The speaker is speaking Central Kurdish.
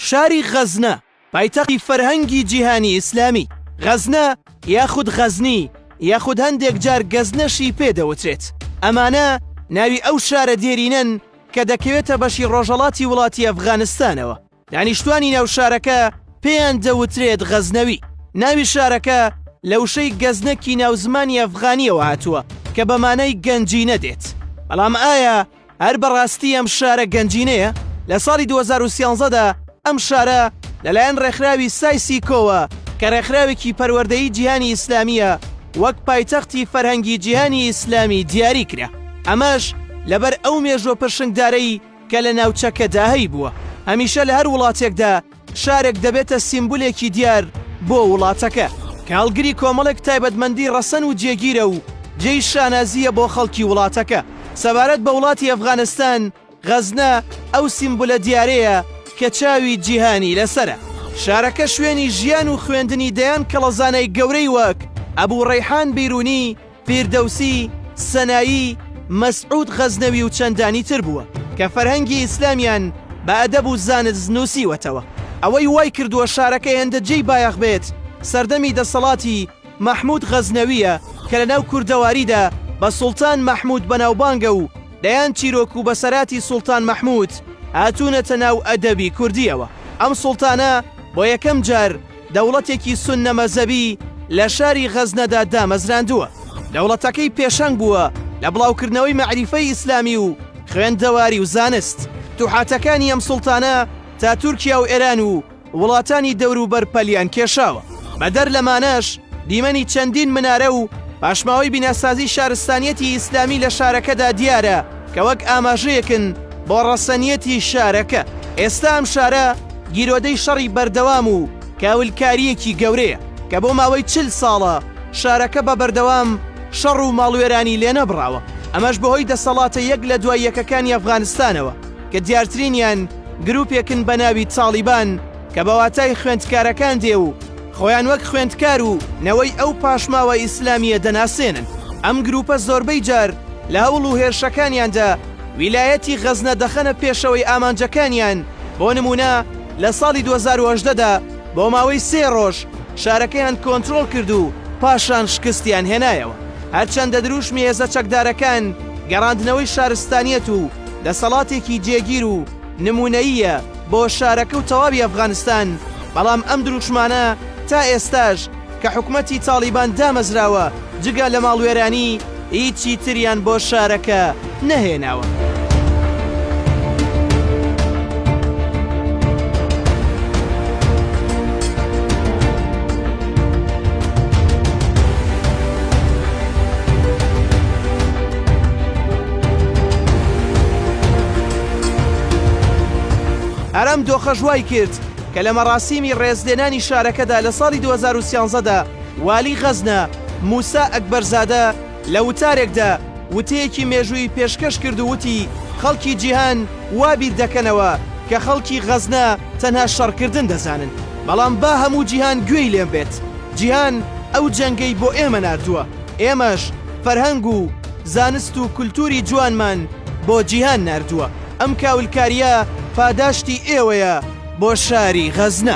شاری غەزنە، پایتەختی فەرهەنگی جیهانی ئیسلامی. غەزنە یاخود غەزنی یاخود هەندێک جار گەزنەشی پێ دەوترێت. ئەمانە ناوی ئەو شارە دێرینەن کە دەکەوێتە بەشی ڕۆژهەڵاتی وڵاتی ئەفغانستانەوە. دانیشتوانی ناو شارەکە پێیان دەوترێت غەزنەوی. ناوی شارەکە لە وشەی گەزنەکی ناو زمانی ئەفغانییەوە هاتووە کە بە مانای گەنجینە دێت. بەڵام ئایا هەر بەڕاستی ئەم شارە گەنجینەیە؟ لە ساڵی 2013 دا ئەم شارە لەلایەن ڕێکخراوی سایسیکۆوە کە ڕێکخراوێکی پەروەردەیی جیهانی ئیسلامییە وەک پایتەختی فەرهەنگی جیهانی ئیسلامی دیاری کرا. ئەمەش لەبەر ئەو مێژووە پرشنگدارەی کە لە ناوچەکەدا هەیبووە. هەمیشە لە هەر وڵاتێکدا شارێک دەبێتە سیمبولێکی دیار بۆ وڵاتەکە، کە هەڵگری کۆمەڵێک تایبەتمەندی ڕەسەن و جێگیرە و جێی شانازییە بۆ خەڵکی وڵاتەکە. سەبارەت بە وڵاتی ئەفغانستان، غەزنە ئەو سیمبولە دیارەیە کە چاوی جیهانی لەسەرە. شارەکە شوێنی ژیان و خوێندنی دەیان کەڵەزانای گەورەی وەک، ئەبو ڕەیحان بیرونی، فیردەوسی، سەنایی، مەسعود غەزنەوی و چەندانی تر بووە کە فەرهەنگی ئیسلامیان بە ئەدەب و زانست نووسیوەتەوە. ئەوەی وای کردووە شارەکە هێندە جێی بایەخ بێت سەردەمی دەسەڵاتی مەحمود غەزنەوییە کە لەناو کوردەواریدا بە سوڵتان مەحمود بەناوبانگە و دەیان چیرۆک و بەسەرهاتی سوڵتان مەحمود هاتوونەتە ناو ئەدەبی کوردییەوە. ئەم سوڵتانە بۆ یەکەم جار دەوڵەتێکی سوننە مەزەبی لە شاری غەزنەدا دامەزراندووە. دەوڵەتەکەی پێشەنگ بووە لە بڵاوکردنەوەی مەعریفەی ئیسلامی و خوێندەواری و زانست. فتوحاتەکانی ئەم سوڵتانە تا تورکیا و ئێران و وڵاتانی دەوروبەر پەلیان کێشاوە. بەدەر لەمانەش دیمەنی چەندین منارە و پاشماوەی بیناسازی شارستانیەتی ئیسلامی لە شارەکەدا دیارە کە وەک ئاماژەیەکن بۆ ڕەسەنیەتی شارەکە. ئێستا ئەم شارە گیرۆدەی شەڕی بەردەوام و کاولکارییەکی گەورەیە کە بۆ ماوەی 40 ساڵە شارەکە بە بەردەوام شەڕ و ماڵوێرانی لێنەبڕاوە، ئەمەش بەهۆی دەسەڵاتە یەک لە دوای یەکەکانی ئەفغانستانەوە کە دیارترینیان گروپێکن بە ناوی تاڵیبان کە بە واتای خوێندکارەکان دێ و خۆیان وەک خوێندکار و نەوەی ئەو پاشماوە ئیسلامییە دەناسێنن. ئەم گروپە زۆربەی جار لە هەوڵ و هێرشەکانیاندا ویلایەتی غەزنە دەخەنە پێشەوەی ئامانجەکانیان، بۆ نموونە لە ساڵی 2018 دا بۆ ماوەی سێ ڕۆژ شارەکەیان کۆنترۆڵ کرد و پاشان شکستیان هێنایەوە. هەرچەندە دروشمی هێزە چەکدارەکان گەڕاندنەوەی شارستانیەت و دەسەڵاتێکی جێگیر و نموونەییە بۆ شارەکە و تەواوی ئەفغانستان، بەڵام ئەم دروشمانە تا ئێستاش کە حکومەتی تاڵیبان دامەزراوە جگە لە ماڵوێرانی هیچی تریان بۆ شارەکە نەهێناوە. هەر ئەم دۆخەش وای کرد کە لە مەراسیمی ڕێزلێنانی شارەکەدا لە ساڵی 2013 دا والی غەزنە، موسا ئەکبەرزادە لە وتارێکدا وتەیەکی مێژوویی پێشکەش کرد و وتی، خەڵکی جیهان وا بیر دەکەنەوە کە خەڵکی غەزنە تەنها شەڕکردن دەزانن، بەڵام با هەموو جیهان گوێی لێم بێت، جیهان ئەو جەنگەی بۆ ئێمە ناردووە، ئێمەش فەرهەنگ و زانست و کولتووری جوانمان بۆ جیهان ناردووە، ئەم کاولکارییە پاداشتی ئێوەیە بۆ شاری غەزنە.